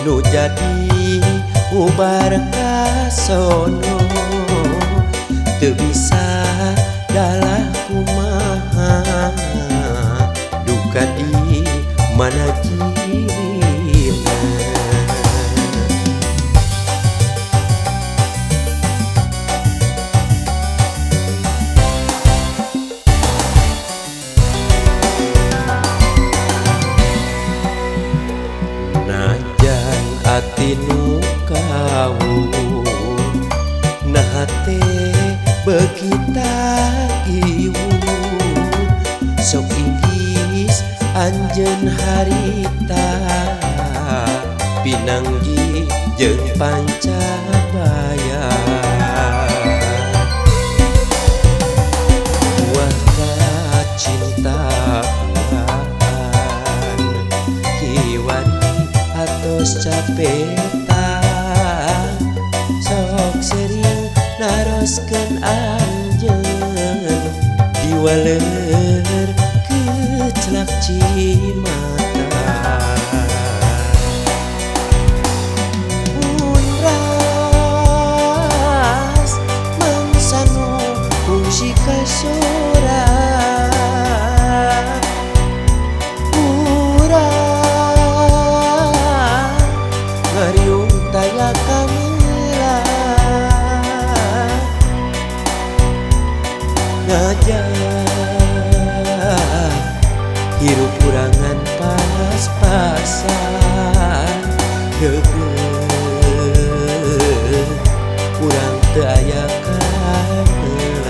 Nu jadi ubar kasono teu bisa dalah kumaha duka di mana jirina. Najan ati nu kawur nah teh beuki tagiwur sok inggis anjeun harita pinanggi jeung pancabaya. Buah kacintaan kiwari atos capeta sok sering naroskeun anjeun diwaler kecelak cimata. Mun ras mangsa nu kungsi kasora urang ngariung taya kameula ngajak hirup kurangan pas-pasan deukeuh urang teu aya kamelang.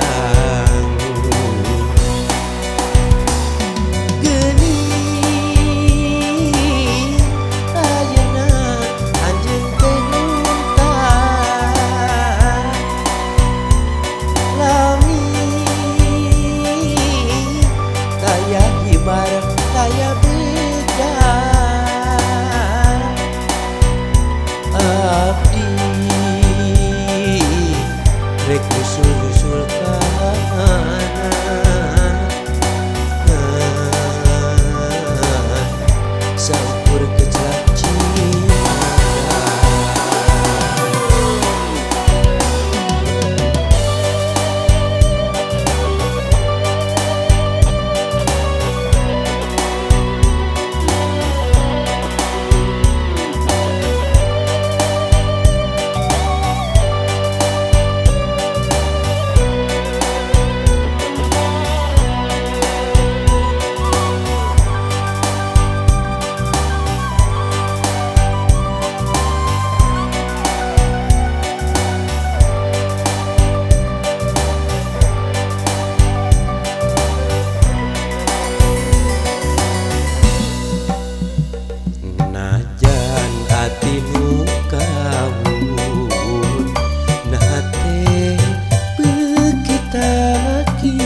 Geuning ayeuna anjeun teh lunta lami taya hibar taya beja abdi rek nyusul-nyusul ka mana saukur kecelak cimata. Najan ati nu kawur nah teh beuki takiwur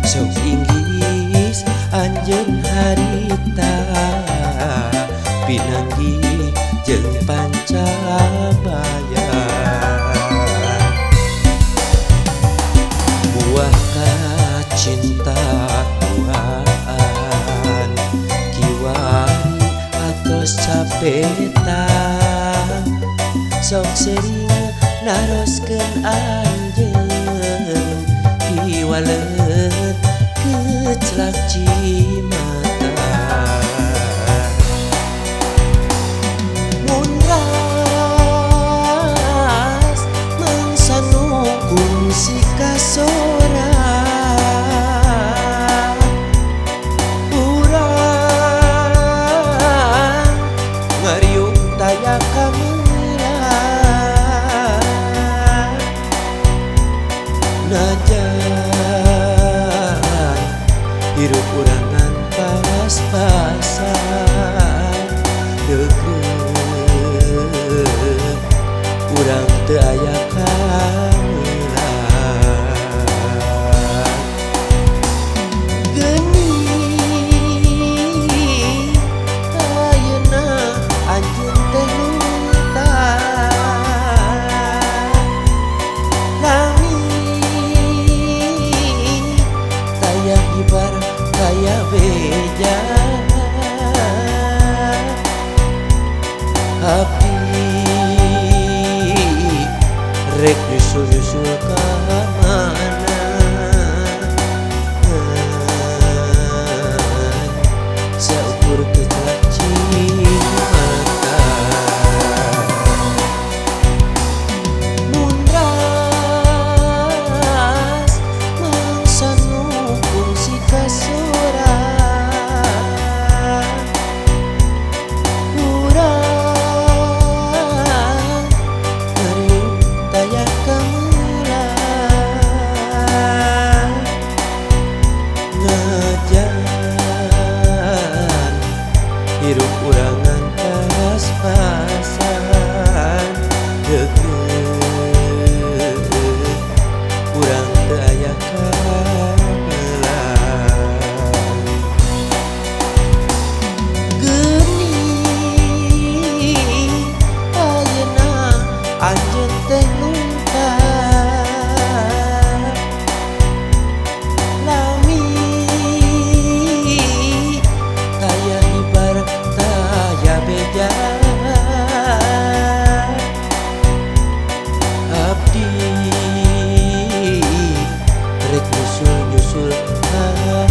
sok inggis anjeun harita pinanggi jeung pancabaya. Buah kacintaan kiwari atos capeta sok sering naroskeun anjeun diwaler kecelak cimata. Mun ras mangsa nu kungsi kasora urang ngariung taya kameula najan hirup urangan pas-pasan deukeuh urang teu aya kameula. Geuning ayeuna anjeun teh lunta lami taya hibar taya beja. Abdi rek nyusul-nyusul ka mana, saukur kecelak mata. Mun ras mangsa nu kungsi kasorang, urang ngariung taya kameula, najan hirup urang ngan pas-pasan, deukeuh urang teu aya kameula. Geuning ayeuna anjeun teh lungkap, lami taya hibar taya beja. Abdi rek nyusul-nyusul ka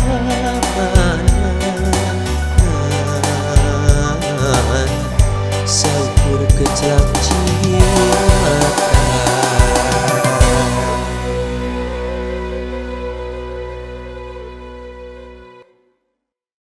mana, saukur kecelak mata.